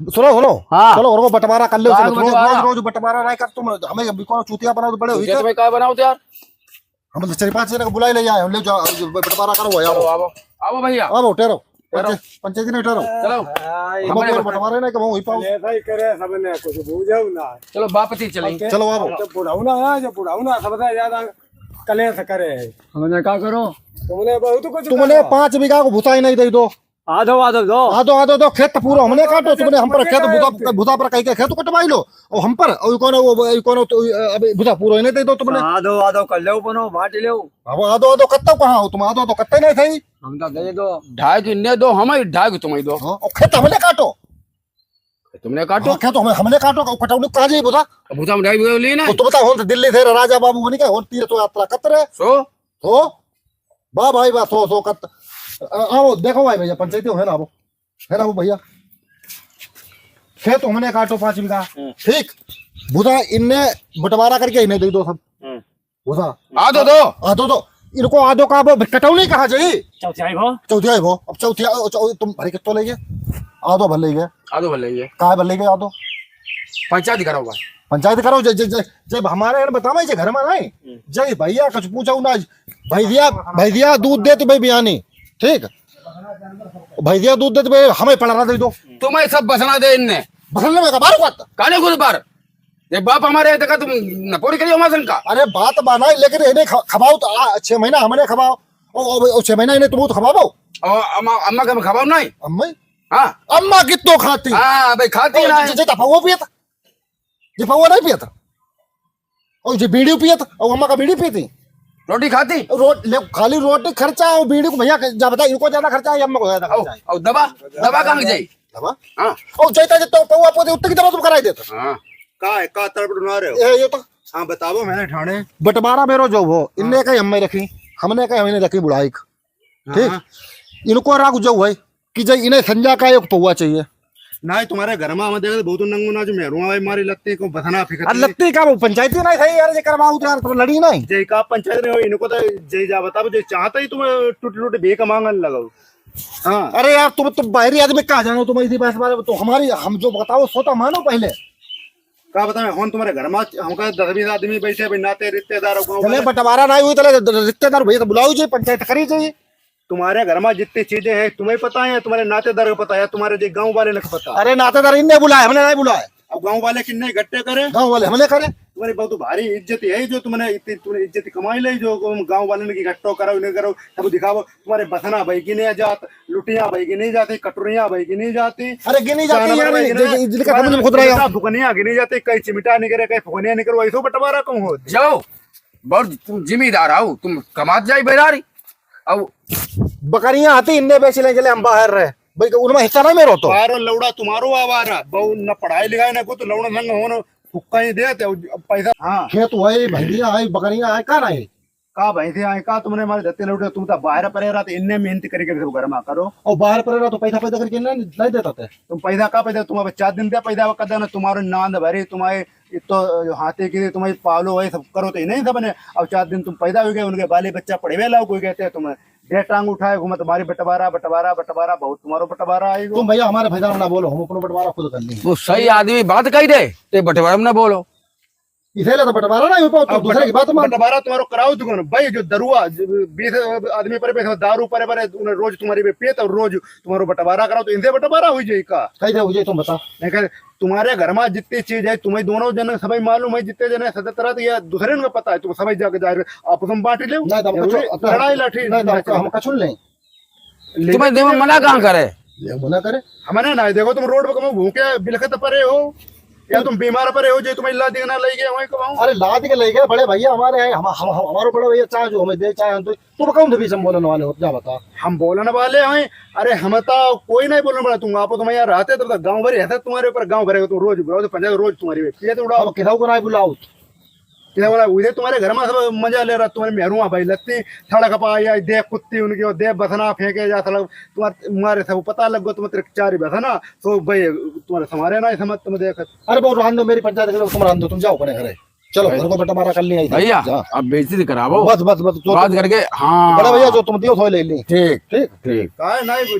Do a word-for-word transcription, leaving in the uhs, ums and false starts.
सुनो, सुनो। हाँ। चलो, उनको बंटवारा कर लो, का चलो, रोज, बंटवारा? रोज, रोज बंटवारा नहीं कर तुम, हमें भी कौन चूतिया बनाओ, बड़े हुई चूतिया क्या? तुम्हें का बनाओ यार? हम तो चार पाँच जने को बुला ले जाए, हम ले जाओ, जो बंटवारा करो, आओ। चलो, आओ। आओ भैया। आओ, ठहरो। ठहरो। पंचायत, पंचायत नहीं ठहरो। चलो। हाँ, हम हमारे लोग बंटवारे ना कि वहीं पाओ। ऐसा ही करे, सबने कुछ बूझो ना। चलो, बापती चलें। चलो, आओ। तो बुढ़ाऊ ना है, जो बुढ़ाऊ ना, सबसे ज्यादा कलेश करे है। हमने का करो? तुमने बहुत कुछ तुमने कहा। पाँच बीघा को भूसा ही नहीं दे दो। आधो, आधो दो। आधो, आधो दो, खेत पूरो हमने काटो, तुमने हम पर खेत भूसा, भूसा पर कहीं के खेत कटवाई लो, और हम पर, और कौन है वो, वो कौन है तो, अ, अभी भूसा पूरो ही नहीं दे दो तुमने। आधो, आधो कर लो, बनो, बांट लो। अब आधो, आधो कत्ता कहाँ हो तुम? आधो, आधो कत्ते नहीं थे। हम तो दे दो। ढाई को इन्ने दो, हम ही ढाई को तुम ही दो। हाँ, और खेत हमने काटो। तुमने काटो। हाँ, खेत हमने, हमने काटो, और कटौनी कहाँ जाई बता? अब भूसा हम ढाई बीघा ली ना। तो तुम बताओ, हम तो दिल्ली थे, राजा बाबू बनी के, हम तीर्थ यात्रा करते रहे। सो? तो वाह भाई वाह, सो, सो कत-, आ-, आओ, देखो भाई भैया, पंचायती हो, है ना, आओ, है ना, आओ भैया, खेत हमने काटो पाँच बीघा, हम्म। ठीक, भूसा इनने बंटवारा करके इन्हें दे दो सब, हम्म। भूसा। आधो दो। आधो दो। इनको आधो का वो कटौनी कहाँ जाई? चौथाई भो। चौथाई भो। अब चौथाई, चौ-, तुम भरे कितो ले गए? आधो भर ले गए। आधो भर ले गए। काहे भर ले गए आधो? पंचायत करो बा। पंचायत करो, जे, जे, जे, जब हमारे यहाँ बतावे जे घर में नहीं, हम्म। जय भैया कुछ पूछो ना, भैया, भैया दूध देत भाई बियानी, ठीक? भैया दूध देत भाई, हमें पड़ारा दे दो। तुम्हें सब बसना दे इनने। बसना में का बार बात? काने को बार? ये बाप हमारे तक तुम नपोरी करियो मासन का। अरे बात बनाई, लेकिन इन्हें ख-, खवाओ तो आ, छह महीना हमने खवाओ। ओ, ओ, ओ, छह महीना इन्हें तुम तो खवाओ। ओ, अम्मा, अम्मा का खवाओ नहीं? अम्मा? हाँ। अम्मा कितो खाती? हाँ, भाई खाती ओ, ना। जे, जे, जे पौवा पियत? जे पौवा नहीं पियत? ओ, जे बीड़ी पियत? ओ, अम्मा का बीड़ी पीती? रोटी खाती? रो-, ले, खाली रोटी खर्चा, ओ, बीड़ी को भैया जा बता, इनको ज्यादा खर्चा है, अम्मा को ज्यादा ओ, खर्चा है? ओ, दवा, दवा कहाँ जाई? दवा? हाँ। ओ, जैता जे तो पौवा पोते उत्ते की दवा तुम कराई देता। हाँ। का है, का तड़प डुला रहे हो? ए, ये तो हाँ, बताओ, मैंने ठाणे। बंटवारा मेरो जो हो, इनने हाँ। कहीं हमें रखी, हमने कहीं हमने रखी बुढ़ाई का। हाँ, ठीक? हाँ। इनको राख जो है कि जे इन्हें संजा का एक पौवा चाहिए। ना, तुम्हारे घर में हम देखे बहुत नंगू ना जो मेहरुआ भाई मारी लगती को बसना फिकत अरे नहीं। लगती का वो पंचायती नहीं सही यार, जे करवाओ तो यार, तुम लड़ी नहीं। जय का पंचायत नहीं हो, इनको तो जय जा बताओ, जो चाहता ही तुम टूट टूट भीख मांगन लगाओ। हाँ। अरे यार, तुम, तुम बाहरी आदमी कहाँ जानो, तुम इसी बात, बात, तो हमारी, हम जो बताओ, सो तो मानो पहले। का बताएं, हम तुम्हारे घर में, हमका दस बीस आदमी बैठे, भाई, नाते रिश्तेदार, गाँव तले वाले। बंटवारा नहीं हुई, तले रिश्तेदार भैया तो बुलाओ जी, पंचायत करी जी। तुम्हारे घर में जितनी चीजें हैं, तुम्हें पता है, तुम्हारे नातेदार को पता है, तुम्हारे जो गाँव वाले ने पता है। अरे, नातेदार इनने बुलाए, हमने नहीं बुलाए। अब गाँव वाले किन्ने इकट्ठे करे? गाँव वाले हमने करे। तुम्हारी बहुत भारी इज्जत है, जो तुमने इतनी, तुमने इज्जत कमाई ली, जो तुम गाँव वाले ने इकट्ठो करो, इन्हें करो, सब दिखाओ। तुम्हारे बसना भाई गिने जात, लुटिया भाई गिनी जाती, कटोरिया भाई गिनी जाती। अरे, गिनी जाती जानवर यार, भाई ये, गिने, ये, ये, इनका तुम्हारे समझ में खुद रहा है। फुकनिया गिनी जाती, कई चिमटा निकरे, कई फुकनिया निकरे, वही सो बंटवारा कम हो। जाओ, बहुत तुम जिम्मेदार आओ, तुम कमात जाई बेरारी। अब बकरियां आती, इनने बेच ले, चले हम बाहर रहे। भाई, उनमें हिस्सा नहीं मेरो तो। बाहर लौड़ा तुम्हारो आवारा, बहु न पढ़ाई लिखाई ना कुछ, लौड़ा संग होन फुक्का ही देते, अब पैसा। हाँ। खेत हुआ है, भैंसिया है, बकरियां है, का नहीं? का भैंसिया है, का तुमने हमारे धत्ते लौटे, तुम तो बाहर परे रहा, तो इनने मेहनत करके सब घर में करो। और बाहर परे रहा तो पैसा पैदा करके नहीं, नहीं देता थे। तुम पैसा का पैदा, तुम अब चार दिन दे पैदा कर देना, तुम्हारे नांद भरी, तुम्हारे इतो हाथी की तुम्हारी पालो है, सब करो तो इन्हें सब ने। अब चार दिन तुम पैदा हो गए, उनके बाले बच्चा पढ़वे लाओ, कोई कहते हैं तुम दे टांग उठाए घूमत, तुम्हारी बंटवारा, बंटवारा, बंटवारा, बहुत तुम्हारो बंटवारा आएगो। तुम भैया हमारे भैया ना बोलो, हम अपनो बंटवारा खुद कर लेंगे। वो सही आदमी बात कही दे, ते बंटवारा में ना बोलो। इसीलिए तो बंटवारा ना हो पाओ, तो अब दूसरे की बात मान। बंटवारा तुम्हारो कराओ दुकान, भाई जो दरुआ, जो बीस आदमी पर बैठे, दारू पर, पर उन्हें रोज तुम्हारी पे पेत और रोज तुम्हारो बंटवारा कराओ, तो इनसे बंटवारा हो जाए का? कैसे हो जाए तुम बताओ। नहीं कर, तुम्हारे घर में जितनी चीज है, तुम्हें दोनों जन सभी मालूम है, जितने जन है, सदा तरह या दूसरे को पता है, तुम सभी जाके जाहिर आपस में बांट ले। नहीं, तो हम जरूरी कछु-, अपना लड़ाई लाठी नहीं, तो नहीं हम चलता। कछु नहीं। लेकिन तुम्हें देवा मना कहाँ करे? ये मना करे? हमने ना देखो, तुम रोड पर कमाओ, भूखे बिलखत परे हो, या तुम बीमार परे हो, जो तुम्हें लाद के ना ले गए, वहीं कमाओ। अरे, लाद के ले गए, बड़े भैया हमारे हैं, हम, हम, हम, हमारो बड़ा भैया, चाहे जो हमें दे, चाहे हम तो, तुम कौन से बीच में बोलने वाले हो, क्या बता? हम बोलने वाले हैं, अरे, हम तो कोई नहीं बोलने वाला, तुम आप, तुम यहाँ रहते, तब तक गाँव भर रहता तुम्हारे ऊपर, गाँव भर तुम रोज बुलाओ, तो पंचायत रोज तुम्हारी, ये तो उड़ाओ। अब किसी को नहीं बुलाओ। क्या बोला, उधर तुम्हारे घर में सब मजा ले रहा, तुम्हारे मेहरुआ भाई लत्ती, सड़क पर आई, आई, देख कुत्ती उनकी, और देख बसना फेंके जा सड़क, तुम्हारे, तुम्हारे सब पता लग गो, तुम्हारे चार ही बसना, तो भाई, तुम्हारे समारे ना, समझ तुम देख। अरे, बहुत रहन दो, मेरी पंचायत के लोग, तुम रहन दो, तुम जाओ अपने घरे। चलो, भाई। घर को बंटवारा कर लिया, इधर। भैया, जा। अब बेइज्जती करावो। बस, बस, बस, जो बात तुम करके, हाँ। बड़ा भैया, जो तुम दियो, सो ले ली। ठीक, ठीक। ठीक। काहे नहीं, वो